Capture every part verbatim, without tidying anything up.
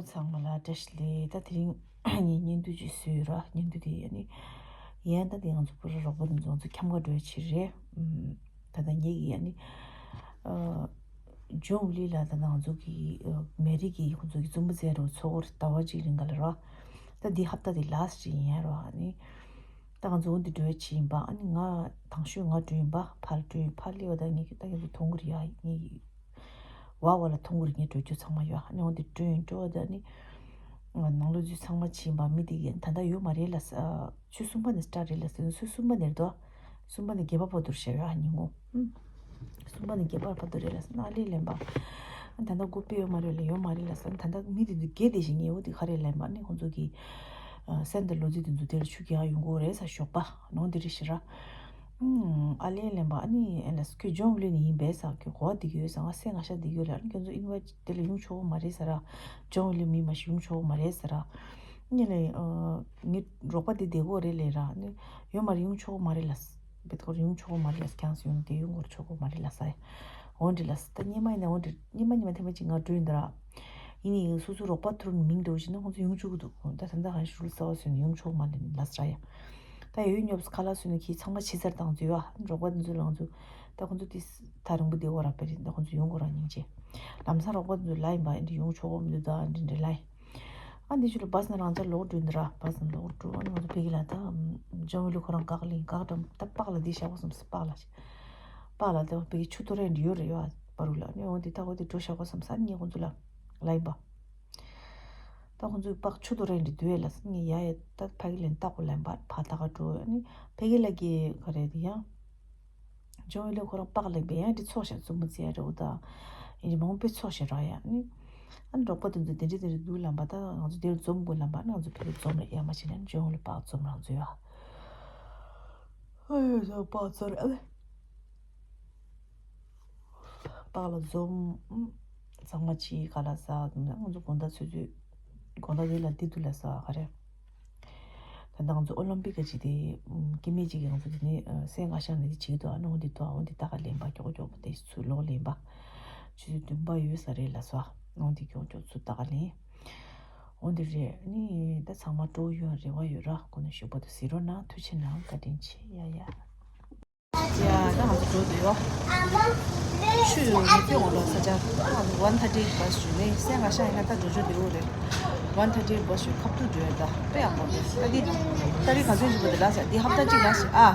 ཚང་མ་ལ་བཀྲ་ཤིས་བདེ་ལེགས། ད་དེ་རིང་ངས་བརྙན་ཐུང་ཅིག་བཟོས་ཡོད་ར། བརྙན་ཐུང་དེ་ཡ་ནི་ཡན་ད་དེ་ང་ཚོ་པུ་ར་རོགས་པ་དེ་ཚོ་ང་ཚོ་འཁྱམ་ག་འགྲོ་ཡ་ཕྱིར་རེད། ཨམ། ད་ལྟ་ངེད་ཀྱི་ཡ་ནི་ཨ་ཇོན་ལི་ལ་ད་ང་ཚོ་གི་ཨ་མེ་རི་ཀའི་ཁོང་ཚོ་གི་རྩོམ་པ་མཛད་རོགས་ཚོགས་སྐོར་ཟླ་བ་གཅིག་རིང་ག་ལ་ར། ད་འདི་ཧབ་ཏ་དེ་ལ་སི་ཊི་ཡིན་ཡ་ར། ཨ་ནི། ད་ང་ཚོ་འོ་འདི་འགྲོ་ཡ་ཕྱིན་ཡིན་པ། ཨ་ནི་ང་དང་ཤོས་ང་འགྲོ་ཡིན་པ། ཕར་འགྲོ་ཡིན། ཕར་སླེབས་པ་ད་ངེད་ཀྱི་ད་ངེད་ཚོ་མཐོང་གི་རེད་ཡ། ངེད་ཀྱི་བ་བ་ལ་མཐོང་གི་རེད། ངས་འགྲོ་རྒྱུ་ཚང་མ་ཡོད། ཨ་ནི་འོ་འདི་འགྲོ་ཡིན། འགྲོ་བ་ད་ནི་ང་ནང་ལོ་རྒྱུས་ཚང་མ་ཕྱིན་པ། མི་དེ་གི་ད་ལྟ་ཡོད་མ་རེད་ལ་ས། ཆུ་གསུམ་པ་ནས་སི་ཊར་རེད་ལ་ས། ཆུ་གསུམ་པ་ནས་རེད་དོ། གསུམ་པ་ནས་བརྒྱད་པ་བར་དུ་བཤད་ཡོད། ཨ་ཉིན་མོ། ཨུམ། གསུམ་པ་ནས་བརྒྱད་པ་བར་དུ་རེད་ལ་ས། ཨ་ལས་ལན་པ། ད་ལྟ་སྒུག་པའི་ཡོད་མ་རེད་ལ། ཡོད་མ་རེད་ལ་ས། ད་ལྟ་མི་དེ་ཚོ་བརྒྱད་དེ་བཞིན་ངས་འོ་དེ་ག་རེ་ལན་པ། ཨ་ནི་ཁོང་ཚོ་གི་ཨ་སེམས་དང་བློ་རྩེ་དེ་ཚོ་དེར་ཆུ་རྒྱག་ཡོང་གི་རེད་ས། ཞོགས་པ་ནང་དེ་རེད་ཤི་ར། ཨུམ། ཨ་ལས་ལན་པ། ཨ་ནི་ཨ་ལ་ཁྱོད་ཇོན་ལི་ནས་ཡིན་པས་ས། ཁྱོད་གོ་བ་དེ་གི་ཡོད་ས། ང་སེམས་ང་ཤ་དེ་གི་ཡོད་ལ། ཨ་ནི་ཁྱོད་ཚོ་ཨིན་ཝའི་ཊི་དེ་ལ་ཡོང་ཆོག་གི་མ་རེད་ས་ར། ཇོན་ལི་མི་མ་ཞིག་ཡོང་ཆོག་གི་མ་རེད་ས་ར། ཨ་ནི་ལ་ཨ་ངའི་རོགས་པ་དེ་བསྡད་གོ་རེད་ལས་ར། ཨ་ནི་ཡོད་མ་རེད། ཡོང་ཆོག་གི་མ་རེད་ལ་ས། བེད་ཁོ་རང་ཡོང་ཆོག་གི་མ་རེད་ལ་ས། ཁྱང་སུ་ཡོང་དེ་ཡོང་གོ་ཆོག་གི་མ་རེད་ལ་ས། འོ་འདྲི་ལ་ས། ད་སྙེ་མ་ཡིན་ན་འོ་འདྲི། སྙེ་མ་སྙེ་མ་ཐེངས་མ་གཅིག་ང་འགྲོ་ཡིན་ད་ར། ཡིན་ནའི་སོ་སོ་རོགས་པ་ཐུར་མིང་འདྲ་བོ་ཞིག་ན་ཁོང་ཚོ་ཡོང་ཆོག་གི་འདུག་ད་ད་ལྟ་ཧ་ཤུ་ལ་ས་བ་སོན་ཡོང་ཆོག་གི་མ་རེད་ལ་ས་ར་ཡ། ད་ཡོད་ཉོབ་ཁ་ལག་སོན་ནི་ཁྱི་ཚང་མ་ཕྱི་སར་བཏང་ཚུལ་བ། རོགས་པ་འདི་ཚོ་ལ་ང་ཚོ་ད་ཁོང་ཚོ་དེ་ཐག་རིང་པོ་བསྡད་གོ་ར། པེ་རི་ད་ཁོང་ཚོ་ཡོང་གོ་ར་སྙིང་རྗེ། ལམ་སང་རོགས་པ་འདི་ཚོ་ལ་ཡིན་པ་འདི་ཡོང་ཆོག་གི་མི་འདུག་ད་འདི་འདྲ་ལ་ཡིན། ཨ་འདི་ཆུ་ལ་བཱ་སི་ནང་རང་ཅག་ལོག་འགྲོ་འདི་ར། བཱ་སི་ནང་ལོག་འགྲོ། ཨ་ནི་ང་ཚོ་ཕ་གི་ལ་ད་ཇོན་ལི་ཁོ་རང་བཀག་ལིང་བཀག་འགྲམ་ད་པགས་ལ་འདི་བཞག་གོ་བསམ་སི་པགས་ལ་ཞིག་པགས་ལ་ད་ཕ་གི་ཆུ་ཐོ་རེ་འདི་ཡོད་རེད་ཡོད་པ་རུ་ལ། ཨ་ནི་འོ་འདི་ད་འོ་འདི་འགྲོ་བཞག་གོ་བསམ་ས། ཨ་ནི་ངས་ཁོང་ཚོ་ལ་ལ་ཡིན་པ། ད་ཁོང་ཚོའི་པགས་ཆུ་ཐོ་རེ་འདི་འདུག་ལ་ས། ངས་ཡ་ཡ་ད་ཕ་གི་ལན་ལྟ་གོ་ལན་པ་ཕ་ད་ག་འགྲོ། ཨ་ནི་ཕ་གི་ལ་གི་ག་རེ་འདི་ཡང་ཇོན་ལི་ཁོ་རང་པགས་ལེགས་པས་ཡང་འདི་ཚོགས་ཤ་རྩུབ་མོ་རྩི་ཡ་རེ་འུ་ད་ཡིན་མང་པོས་ཚོགས་ཤ་ར་ཡ། ཨ་ནི་ཨ་ནི་རོགས་པ་དེ་ཚོ་དེ་འདྲ་དེ་འདྲ་འདུག་ལམ་པ། ད་ང་ཚོ་དེར་འཛོམས་དགོས་ལམ་པ། ཨ་ནི་ང་ཚོ་ཕ་གི་འཛོམས་རེད། ཡ་མ་བྱས་ན་ཇོན་ལི་པགས་འཛོམས་རང་ཚོ་ཡ། ཨ་ཡོ་ཇོན་པགས་འཛོམས་རེད། ཨ་ལེ། པགས་ལ་འཛོམས། ཚང་མ་ཅིག་ག་ལ་ཟ། ང་ཚོ་དགོང་དག་ཆུ་ཚོད་དགོང་དག་དེ་ལ་འདི་དུ་ལ་ཟ་ག་རེ། ད་ལྟ་ང་ཚོ་ཨོ་ལིམ་པིག་ག་ཅིག་དེ་སྐྱེ་དམན་ཅིག་གིས་ང་ཚོ་དེ་ནས་སེམས་ང་ཤང་ནས་དེ་བྱེད་འདུག་ཨ་ནི་འོ་འདི་དུ་ཨ་འོ་འདི་ད་ག་ལེན་པ་མགྱོགས་མགྱོགས་པོ་དེ་ཚུར་ལོག་ལེན་པ། ཆུ་ཚོད་བདུན་པ་ཡོད་ས་རེད་ལ་ཟ། འོ་འདི་མགྱོགས་མགྱོགས་ཚུར་ད་ག་ལེན། འོ་འདི་རེད། ཨ་ནི་ད་ཚང་མ་སྤྲོ་ཡོང་རེ་བ་ཡོད་ར། ཁོ་ན་ཞུ་བ་དུ་ཟེར་རོགས་གནང་། ཐུགས་རྗེ་གནང་། བཀའ་དྲིན་ཆེ་ཡ་ཡ། ཡ་ད་ང་ཚོ་འགྲོ་འདོད་ཡོད། ཆུ་ཡོད་མི་ཚེ་འོང་ལོ་ས་ཆ། ང་ཚོ་ཝན་ཐར་ཊི་བྷ་སི་ཞུ་ནས་སེ་ང་ཤང་ཡིན་ན་ད་འགྲོ་ཆོག་འདི་འོ་རེད། ཝན་ཐར་ཊི་བྷ་སི་ཞུ་ཁབ་ཏུ་འགྲོ་ཡ་ད་དཔེ་ཡག་པོ་རེད། ད་འདི་ད་རེས་ག་ཚོད་ཞིག་པོ་དེ་ལ་ས་འདི་ཧབ་ཏ་གཅིག་ལ་ས་ཨ།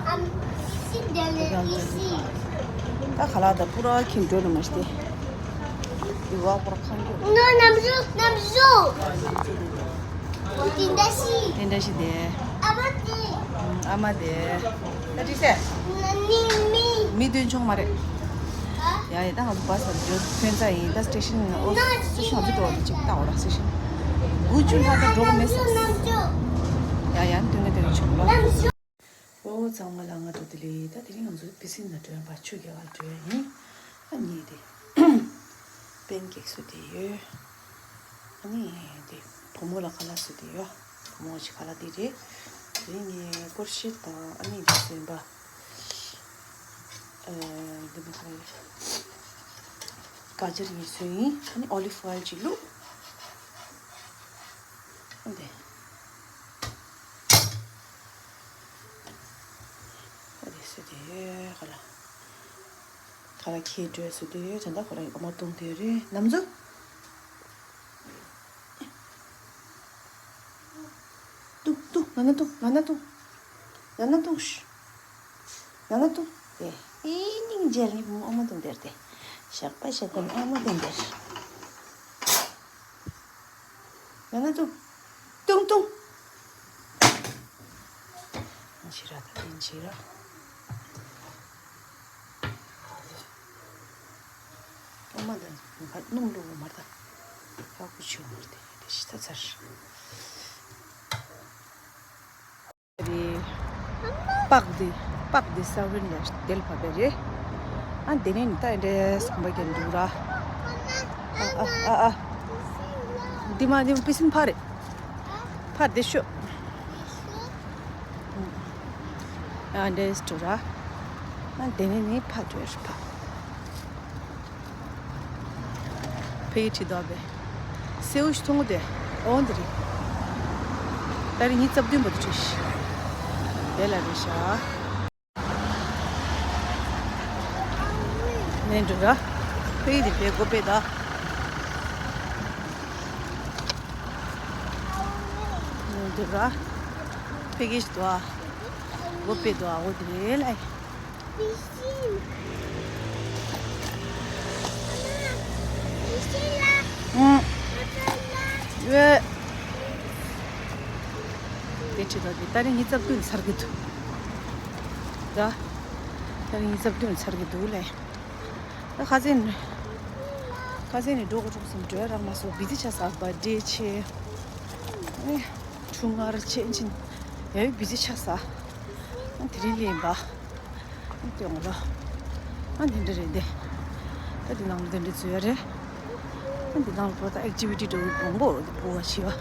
ད་ག་ལ་ད་པུ་ར་ཁྱིམ་འགྲོ་ནི་མ་ཤི་ཏེ། འདི་བ་པུ་ར་ཁང་རྒྱུ། ནོ་ནམ་ཞུ་ནམ་ཞུ། དེ་འདྲ་ཞིག་དེ་འདྲ་ཞིག་དེ། ཨ་མ་དེ། ཨ་མ་དེ། ད་ཅི་ཟེར། ནི་མི། མི་སྟོན་ཆོག་མ་རེད། ཡ་ཡ་ད་ང་ཚོ་བ་སར་འགྲོ་ཐོན་ས་ཡིན། ད་སི་ཊེ་ཤན་ཨོ་སི་ཊེ་ཤན་ང་ཚོ་འགྲོ་བ་ཅིག་ལྟ་འོ་ར་སི་ཊེ་ཤན། དགུ་བཅུ་ལྷག་ད་འགྲོ་གི་མེད་ས། ཡ་ཡ་སྟོན་གི་སྟོན་གི་ཆོག་ལ། ཨོ་ཚང་མ་ལ་སྔ་དྲོ་བདེ་ལེགས། ད་དེ་རིང་ང་ཚོ་པི་སིན་ལ་འགྲོ་ཡ་བ་ཆུ་རྒྱག་ག་འགྲོ་ཡ་ཡིན། ཨ་ནི་དེ་པན་ཀེག་བཟོས་ཏེ་ཡོད། ཨ་ནི་དེ་བུ་མོ་ལ་ཁ་ལག་བཟོས་ཏེ་ཡོད། བུ་མོ་ཅིག་ཁ་ལག་དེ་རེད། དེ་རིང་ངས་ཀོར་ཤེད་དང་ཨ་ནི་འདི་ཟིན་པ། ཨ་འདི་མི་ཁ་ལག་རེད། ག་ཅར་ངས་བཟོས་ཡིན། ཨ་ནི་ཨོ་ལིབ་ཨོ་ཡལ་ཅིག་བླུགས། ཨ་འདི། ཨ་འདི་བཟོས་ཏེ་ཡོད་ཁ་ལག་ཁ་ལག་ཁྱེར་འགྲོ་བཟོས་ཏེ་ཡོད། ད་ལྟ་ཁོ་རང་འོ་མ་བཏུང་དེ་རེད། ནམ་ཟུ། བཏུང་བཏུང་ང་ན་བཏུང་ང་ན་བཏུང་། ང་ན་བཏུང་ཤི། ང་ན་བཏུང་། ཨེ་ཨེ་སྙིང་རྗེ་ལ་ངའི་བུ་མོ་འོ་མ་བཏུང་དེར་ཏེ། ཞག་པ་ཞག་པ་ནི་འོ་མ་བཏུང་དེར། ང་ན་བཏུང་། བཏུང་བཏུང་། ང་ཞི་ར་ད་ཏིན་ཞི་ར། ཨོ་མ་ད་ང་སྣུམ་བླུགས་མར་ད། ཡག་པོ་ཆུ་མར་དེ་དེ་ཤི་ཚ་ཚར། རེད། པགས་འདི་པགས་འདི་ས་བོན་ལ་དེལ་བབས་པ་རེད། ཨ་དེ་ནས་ད་འདྲས་གོམ་པ་རྒྱབ་འདུག་ར། ཨ་ཨ་ཨ་ཨ། འདི་མ་འདི་མ་པི་སིན་ཕ་རེད། ཕར་འདི་ཤོག་ཨ་འདྲས་འགྲོ་ར། ཨ་དེ་ནས་ནི་ཕར་འགྲོ་ཡ་རེད་ཕ། ཕ་གི་ཁྲིད་དོ་བས། སེའུ་ཞིག་འཐུང་གོ་དེ། འོ་འདི་རེད། ཏ་རིག་ཉི་ཤུ་རྩ་བདུན་བར་དུ་བྲིས་ཤིག་དེ་ལ་རེད་ཤག་ནས་འགྲོ་ར། ཕ་གི་དེ་བས་སྒོ་ཕྱེ་ད། ནས་འགྲོ་ར། ཕ་གི་ཞིག་འདུག་ཨ། སྒོ་ཕྱེ་འདུག་ཨ། འོ་དེ་རེད་ལ། ཨང་། ཡོད། དེ་ཁྲིད་དོ་དེ་ཏ་རིག་ཉི་ཤུ་རྩ་བདུན་ཚར་གི་འདུག་ད། ཏ་རིག་ཉི་ཤུ་རྩ་བདུན་ཚར་གི་འདུག་ལེ། ད་ཁ་སང་ནས། ཁ་སང་ནས་འགྲོ་དགོས་འགྲོ་བསམ་འགྲོ་ཡ་རག་མ་སོང་། བི་ཛི་ཆགས་སོང་། བར་ཌེ་བྱས། ཨེ། ཁྲུང་ངར་བྱས་ཕྱིན། ཡ་ཡོད་བི་ཛི་ཆགས་སོང་། ཨ་དེ་རིང་ལས་ཡིན་པ། ཨ་སྟོན་རོགས། ཨ་འདི་འདྲ་རེད་དེ། ད་འདི་ནང་ལ་འདི་འདྲ་འཛུལ་ཡ་རེད། ཨ་འདི་ནང་ལ་བོ་ད་ཨེག་ཊི་བི་ཊི་འདྲ་བོ་མང་པོ་འདུག་པ་བྱས་པ། ཨ་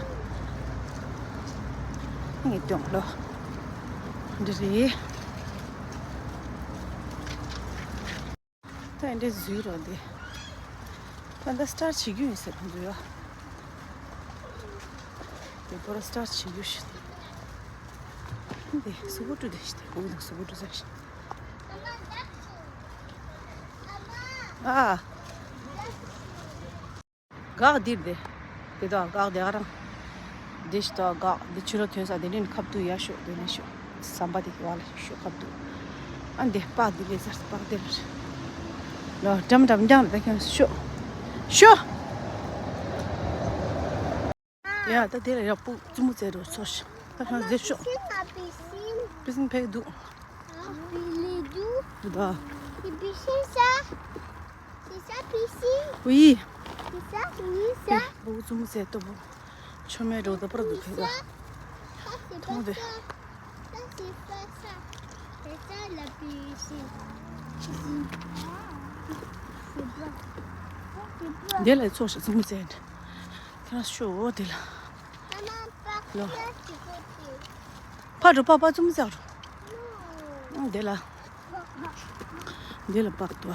ངས་སྟོན་རོགས། འདི་རེད། ད་འདི་འདྲ་འཛུལ་རོགས་འདི། ད་ད་སི་ཊར་བྱེད་རྒྱུ་ཡིན་ཟེར་འཛུལ་ཡ། དེ་པོ་ར་སི་ཊར་བྱེད་རྒྱུ་ཞིག་འདི་སུ་བོ་ཏུ་དེ་ཞིག་དེ་བོ་དང་སུ་བོ་ཏུ་ཟེར་ཞིག་ཨ། གག་འདིར་དེ། དེ་དག་གག་དེ་ག་རང་། དེ་ཞིག་དག་གག་དེ་ཕྱི་རོ་ཐོན་ས་དེ་ནས་ཁབ་ཏུ་ཡ་ཤོག་དེ་ནས་ཤོག་ཟམ་པ་དེ་གི་བ་ལ་ཤོག་ཁབ་ཏུ། ཨ་འདི་པག་དེ་ལས་ཟར་པག་དེ་ལ། ལོ་འགྲམ་འགྲམ་རྐྱང་ལ་ཁྱོད་ཤོག་ཤོག་ཡ་ད་དེ་ལ་ཡག་པོ་བཙུན་མོ་བཙལ་རོགས་ཚོ་ཞིག་ད་ཁྱོད་བཙལ་ཤོག་པི་སིན་ཕེག་འདུག་ད། C'est ça, piscine. Oui. C'est ça, oui, ça. བུ་བཙུན་མོ་ཟེར་ཏོ་བུ། ཆོ་མེད་འགྲོ་ད་པར་འདུག་ཕེ་ད། Ça, c'est pas ça. Ça, c'est pas ça. C'est ça, la piscine. Piscine. C'est blanc. Ça, c'est blanc. དེ་ལ་ཚོགས་ཤིག་བཙུན་མོ་ཟེར། ཁྱེད་རང་ཤོག་འོ་དེ་ལ། Maman, par là, tu peux. ཕར་འགྲོ་པག་པག་བཙུན་མོ་ཟེར་འགྲོ། འདི་ལ། འདི་ལ་པག་ཏུ།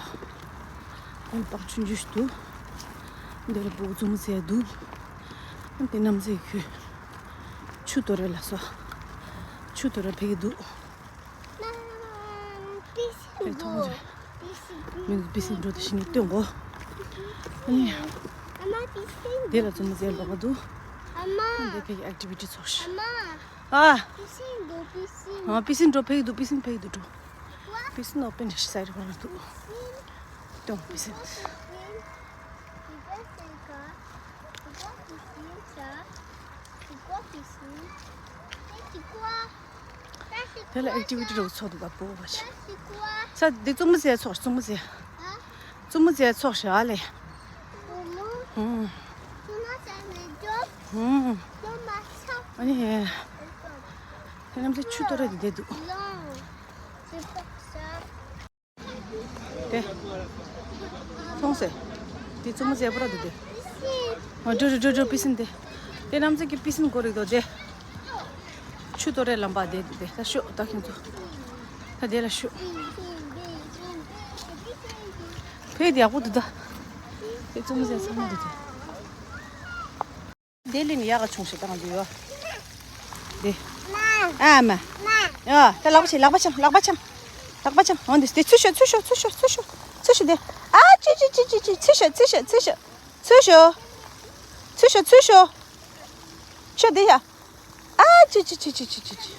འདི་ལ་པག་ཆུང་ཆུང་ཞིག་འདུག་འདི་ལ་བུ་བཙུན་མོ་ཟེར་འདུག་འདི་གནམ་ས་ཁུལ། ཆུ་དོ་རེ་ལ་སོ། ཆུ་དོ་རེ་ཕེ་གི་འདུག་ཕེ་ཐོང་རེ། མིག་པི་སིན་འགྲོ་དུ་ཞིག་ནས་སྟོན་གོ་ཨ་ནི། འདི་ལ་བཙུན་མོ་ཟེར་ལོག་ག་འདུག་འདི་ཕེ་གི་ཨེག་ཊི་བི་ཊི་ཚོགས་ཤིག་ཨ། ཨ། པི་སིན་འགྲོ་ཕེ་གི་འདུག་པི་སིན་ཕེ་གི་འདུག་འགྲོ། པི་སིན་ཨོ་པན་ཤི་སའི་རི་ཁོ་ན་འདུག་སྟོན་པི་སིན། དེ་ལ་ཨེག་ཊི་བི་ཊི་རུ་ཚོགས་འདུག་པ་པོ་བ་ཤི། ས་འདི་བཙུན་མོ་ཟེར་ཚོགས་བཙུན་མོ་ཟེར། བཙུན་མོ་ཟེར་ཚོགས་ཤིག་ཨ་ལེ། ཨ་ནི། དེ་རྣམས་ཚེ་ཆུ་གཏོར་རེ་དེ་འདུག་དེ། མཐོང་སེ། དེ་བཙུན་མོ་ཟེར་པོ་ར་འདུག་དེ། ཨ་འགྲོ་འགྲོ་འགྲོ་འགྲོ་པི་སིན་དེ། དེ་རྣམས་ཚེ་གི་པི་སིན་གོ་རིག་དོ་དེ། ཆུ་གཏོར་རེ་ལམ་པ་དེ་འདུག་དེ་ད་ཤོག་ད་ཁྱོད་ཚོ། ད་དེ་ལ་ཤོག་ཕེ་དེ་ཡག་པོ་འདུག་ད། དེ་བཙུན་མོ་ཟེར་ཚང་མ་འདུག་དེ། དེ་ལས་ནི་ཡག་ག་ཆུང་ཞིག་བཏང་འདུག་ཡོ། དེ། ཨ་མ། ཡ་ད་ལག་པ་ཆེ་ལག་པ་འཆང་ལག་པ་འཆང་། ལག་པ་འཆང་འོན་ཏེ་དེ་ཚུར་ཤོག་ཚུར་ཤོག་ཚུར་ཤོག་ཚུར་ཤོག་ཚུར་ཤོག་དེ། ཨ་ཅི་ཅི་ཅི་ཅི་ཅི་ཚུར་ཤོག་ཚུར་ཤོག་ཚུར་ཤོག་ཚུར་ཤོག་ཚུར་ཤོག་ཚུར་ཤོག་ཤོག་དེ་ཡ། ཨ་ཅི་ཅི་ཅི་ཅི་ཅི་ཅི་ཅི།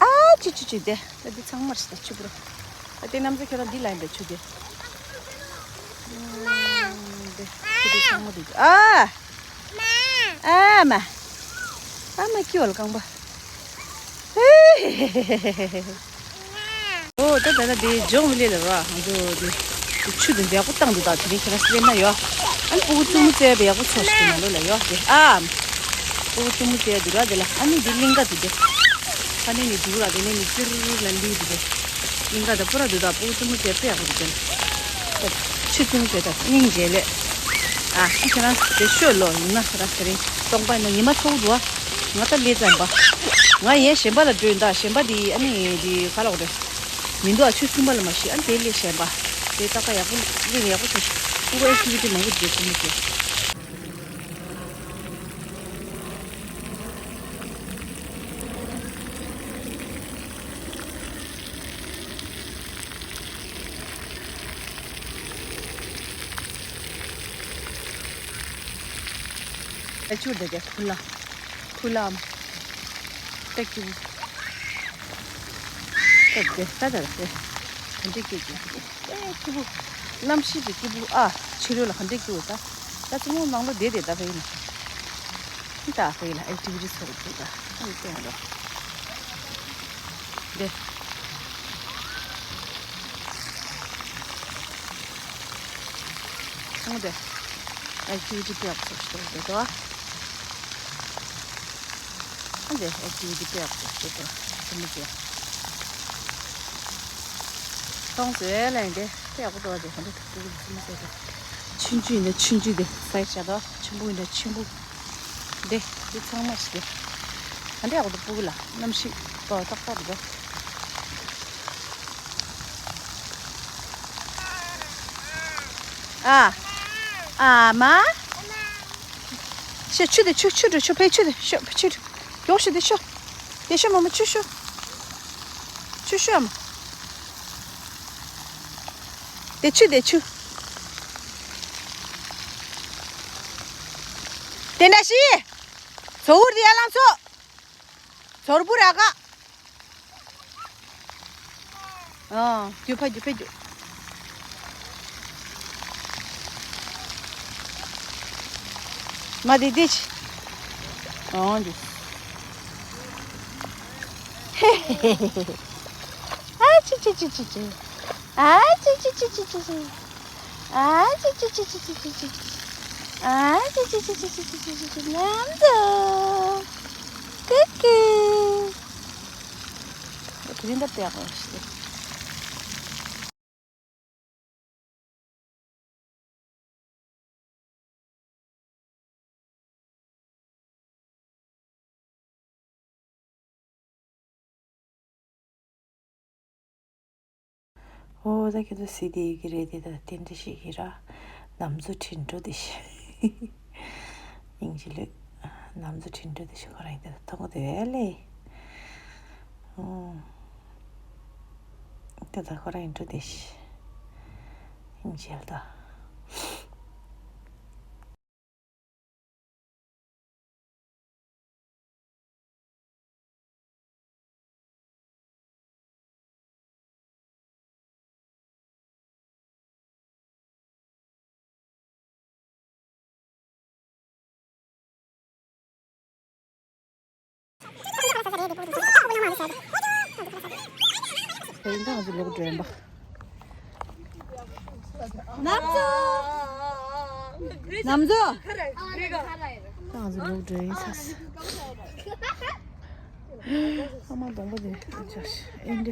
ཨ་ཅི་ཅི་ཅི་དེ། ད་འདི་ཚང་མར་ཞིག་ད་ཆུ་བུར། ད་དེ་རྣམས་ཚེ་ཁྱོད་རང་འདི་ལ་ཡིན་པའི་ཆུ་དེ། ཨ་འདི་ཆུ་དེ་ཚང་མ་འདུག་ཨ། ཨ་མ། ཨ་མ་ཁྱི་བ་ལ་རྐང་པ། ཨོ་ད་ད་ད་དེ་ཇོང་ལེ་ལ་ར་ང་ཚོ་དེ་ཆུ་དེ་ཡག་པོ་བཏང་འདུག་ད་དེ་རིང་ཁྱེད་རང་སླེབས་ན་ཡོ། ཨ་ནི་སྤུ་གུ་བཙུན་མོ་བཙལ་བའི་ཡག་པོ་ཚོགས་ཤིག་ནང་ལོགས་ལ་ཡོ་དེ་ཨ། སྤུ་གུ་བཙུན་མོ་བཙལ་འདུག་ར་དེ་ལ་ཨ་ནི་དེ་གླིང་ག་དེ་དེ། ཨ་ནི་ནི་འདུག་ར་དེ་ནི་ནི་ཙིར་ལ་ལི་དེ་དེ། གླིང་ག་ད་པུ་ར་འདུག་ད་སྤུ་གུ་བཙུན་མོ་བཙལ་དཔེ་ཡག་པོ་འདུག་དེ་ལ། ཆུ་བཙུན་མོ་བཙལ་ད་སྙིང་རྗེ་ལེ། ཨ་ཁྱེད་རང་དེ་ཤོད་ལོ་ཡིན་ན་ཁྱེད་རང་དེ་རིང་སྟོང་པ་ཡིན་ན་ཉི་མ་ཚོགས་འདུག་ཨ། ང་ད་ལས་ཙམ་པ། ང་ཡན་གཞན་པ་ལ་འགྲོ་ཡིན་ད་གཞན་པ་དེ་ཨ་ནི་དེ་ག་ལ་འོ་རེད། མི་འདུག་ཨ་ཆུ་སུམ་པ་ལ་མ་ཤི་ཨ་དེ་ལས་གཞན་པ། དེ་ཏག་ཏག་ཡག་པོ་ལས་ནས་ཡག་པོ་ཆོག་ཤི། ཨུ་ཨེག་ཊི་བི་ཊི་མང་པོ་འདུག་ཁོ་མོ་ཚོ། ཨ་ཆུ་དེ་དེ་ཁུ་ལ། ཁུ་ལ་ཨམ། ཏེ་ཀི་བུ། ཏེ་དེ་ཏ་ཏ་དེ། ག་འདྲ་སྐྱེ་གི་ཏེ་ཀི་བུ། གནམ་གཤིས་དེ་ཀི་བུ་ཨ། ཕྱི་རོལ་ལ་ག་འདྲ་སྐྱེ་བ་ད། ད་ཙི་མོ་ནང་ལོ་དེ་དེ་ད་བས་ཡིན། ད་ཧོ་ཡི་ལ་ཨེག་ཊི་བི་ཊི་ཚོགས་འདུག་ད། ཨ་ཡི་སྟོན་རོགས། དེ། ཨོ་དེ། ཨེག་ཊི་བི་ཊི་སྤེལ་ཚོགས་ཤིག་འདུག་དོ། ཨ་དེ་ཨེག་ཊི་བི་ཊི་སྤེལ་ཚོགས་ཤིག་འདུག་དོ། དེ་མི་ཚེ། ཐོང་ཟེར་ལན་དེ་དེ་ཡག་པོ་འདུག་ཨ་དེ་ག་འདྲ་ཐུག་ཐུག་ཟེར་མི་ཟེར་དེ། ཆུང་ཆུང་ཡིན་ན་ཆུང་ཆུང་དེ་སའི་ཛི་བྱ་དོ། ཆེན་པོ་ཡིན་ན་ཆེན་པོ། འདི་འདི་ཚང་མ་ཞིག་གི་ཨ་འདི་ཡག་པོ་འདུག་སྤུ་གུ་ལ་གནམ་གཤིས་ཏོག་ཏོག་ཏོག་འདུག་ཨ། ཨ་མ། ཤ་ཆུ་དེ་ཆུ་ཆུ་འགྲོ་ཆུ་ཕེ་ཆུ་དེ་ཤོ་ཕེ་ཆུ་འགྲོ། མགྱོགས་ཤོག་དེ་ཤོ། དེ་ཤོ་མ་མ་ཆུ་ཤོ། ཆུ་ཤོ་ཨ་མ། དེ་ཆུ་དེ་ཆུ། དེ་འདྲ་ཞིག་ཚོ་བུར་དེ་ཡར་ལངས་ཚོ། ཚོར་བུ་ར་ག་ཨ། རྒྱུ་ཕ་རྒྱུ་ཕ་རྒྱུ། མ་དེ་དེ་ཆི། ཨོ་འདི། ཧེ་ཧེ་ཧེ་ཧེ། ཨ་ཅི་ཅི་ཅི་ཅི་ཅི། ཨ་ཅི་ཅི་ཅི་ཅི་ཅི་ཅི། ཨ་ཅི་ཅི་ཅི་ཅི་ཅི་ཅི་ཅི། ཨ་ཅི་ཅི་ཅི་ཅི་ཅི་ཅི་ཅི་ཅི། ཉམས་དོ། ཀི་ཀི། དེ་རིང་ད་པེ་ཡག་པོ་ཞིག་ཨོ་ད་ཁྱེད་ཚོ་གཟིགས་དེ་ཡི་གེ་རེད་དེ་ད་དེ་འདྲ་ཞིག་གི་ར། ནམ་མཚོ་འཕྲིན་གྲོ་དེ་ཞིག་ཨིན་ཇི་ལོས། ནམ་མཚོ་འཕྲིན་གྲོ་དེ་ཞིག་ཁོ་རང་ཡིན་དེ་ད་མཐོང་གི་དེ་བས་ལེ། ཨོ། དེ་ད་ཁོ་རང་ཡིན་གྲོ་དེ་ཞིག་ཨིན་ཇི་ལ་ད། དེ་རིང་ད་ང་ཚོ་ལོག་འགྲོ་ཡིན་པ། ནམ་མཚོ། ནམ་མཚོ། ད་ང་ཚོ་ལོག་འགྲོ་ཡིན་ས། ཨ་མ་གདོང་པ་དེ་ཨེ་འདྲ།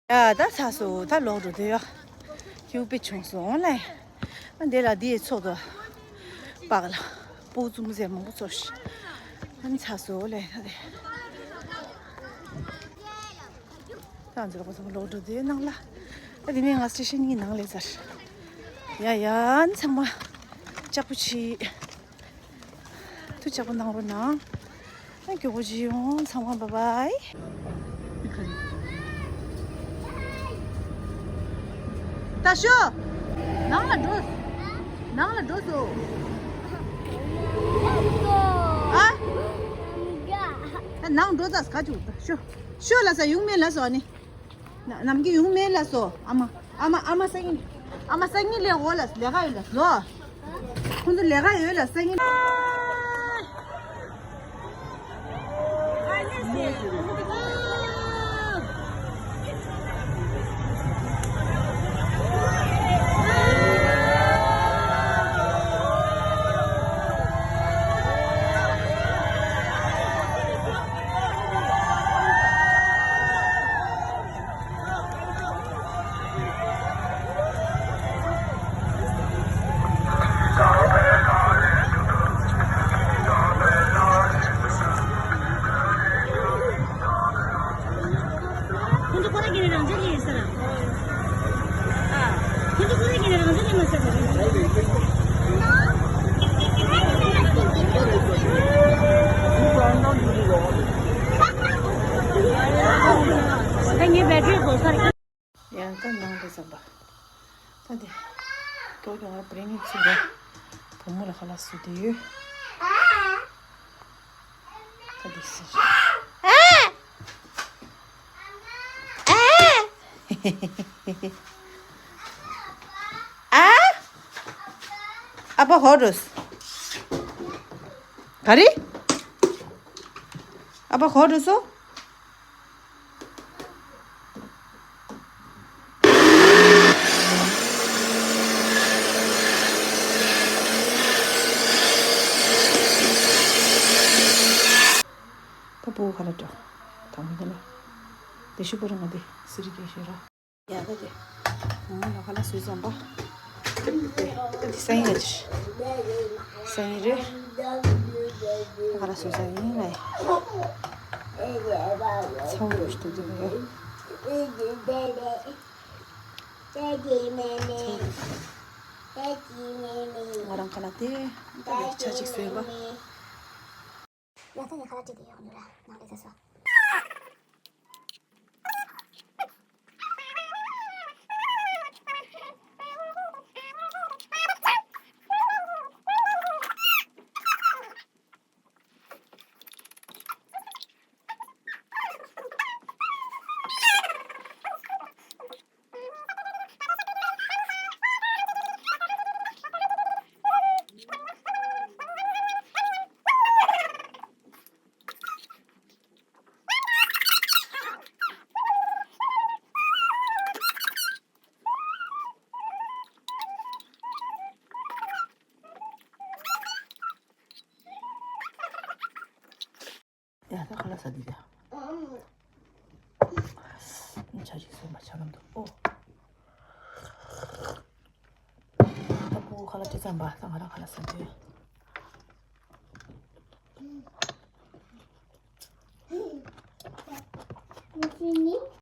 ཡ་ད་ཚ་སོ་ད་ལོག་འགྲོ་དེ་ཡ། ཁྱེའུ་དཔེ་ཆུང་སོང་ལེ། ཨ་འདི་ལ་འདི་ཡི་ཚོགས་དུ་པགས་ལ་སྤུ་ཙུམ་ཟེར་མང་པོ་ཚོར་ཤི། ཨ་ནི་ཚ་སོ་ལེ་ད་དེ། ད་ང་ཚོ་ལོག་པ་ཚང་མ་ལོག་འགྲོ་དེ་ནང་ལ། ཨ་དེ་ནས་ང་སི་ཊེ་ཤན་གཉིས་ནང་ལས་ཚར། ཡ་ཡ་ཨ་ནི་ཚང་མ་ལྕགས་པོ་ཆེ། ཐུགས་ཆགས་པོ་གནང་རོགས་གནང་། ཨ་མགྱོགས་པོ་ཅིག་ཡོང་། ཚང་མ་བཱའི་བཱའི། ད་ཤོག་ནང་ལ་འགྲོ། ནང་ལ་འགྲོ་སོ། ཨ། ད་ནང་འགྲོ་ཙ་ག་ཅུ་ད་ཤོག་ཤོག་ལ་ས་ཡོང་མེད་ལ་སོ་ནི། ན་ནམ་གྱི་ཡོང་མེད་ལ་སོ། ཨ་མ་ཨ་མ་ཨ་མ་སང་ཉིན། ཨ་མ་སང་ཉིན་ལས་འོ་ལ་ལས་ཀ་ཡོད་ལ་ལོ། ཁོང་ཚོ་ལས་ཀ་ཡོད་ལ་སང་ཉིན། ཁོང་ཚོ་ཁོ་རང་གི་རང་བཙན་ལས་ས་ར། ཁོང་ཚོ་ཁོ་རང་གི་རང་བཙན་ལས་མ་ས་ར། ད་ངའི་བེ་ཊི་རི་བོ་ས་ར། ཡང་ད་ནང་དུ་འཛོམས་པ། ད་དེ། ཏོ་ཀྱང་ང་བྲེ་ནི་ཚུགས་ར། མོ་ལ་ཁ་ལག་བཟོས་ཏེ་ཡོད། ཁ་འདི་ཟེར། ཨ། ཨ་ཕ་ཧོ་རུས། ག་རེ། ཨ་ཕ་ཧོ་རུས་སོ། ད་པོ་ཁ་ལ་འགྲོ། ད་མི་ཁ་ལ། དེ་ཤུ་པོ་ར་ང་དེ་སི་རི་ཀེ་ཤེ་ར། ཡ་ད་དེ། ང་ལ་ཁ་ལ་སུས་ཙམ་པ། ད་དེ་སང་ཉིན་ལ་ཅི། སང་ཉིན་རེད། ཁ་ལ་སུས་ཙམ་ཡིན་ལ། ཚ་བོ་རུ་ཞིག་ཏུ་འདུག་ཡོད། ང་རང་ཁ་ལག་དེ་ད་ལས་ཆ་གཅིག་བཟོས་པ། ཡ་ད་ཡ་ཁ་ལག་ཅིག་དེ་ཡོད་ནི་ར་ནང་ལས་ཟ་སོ། ཡ་ད་ཁ་ལག་ཟ་དེ་ད། ཆ་ཞིག་སོང་བ་ཆ་ལམ་དུ་ཨོ། ད་པོ་ཁ་ལག་ཅི་ཙམ་པ་ད་ང་རང་ཁ་ལག་ཟ་དེ།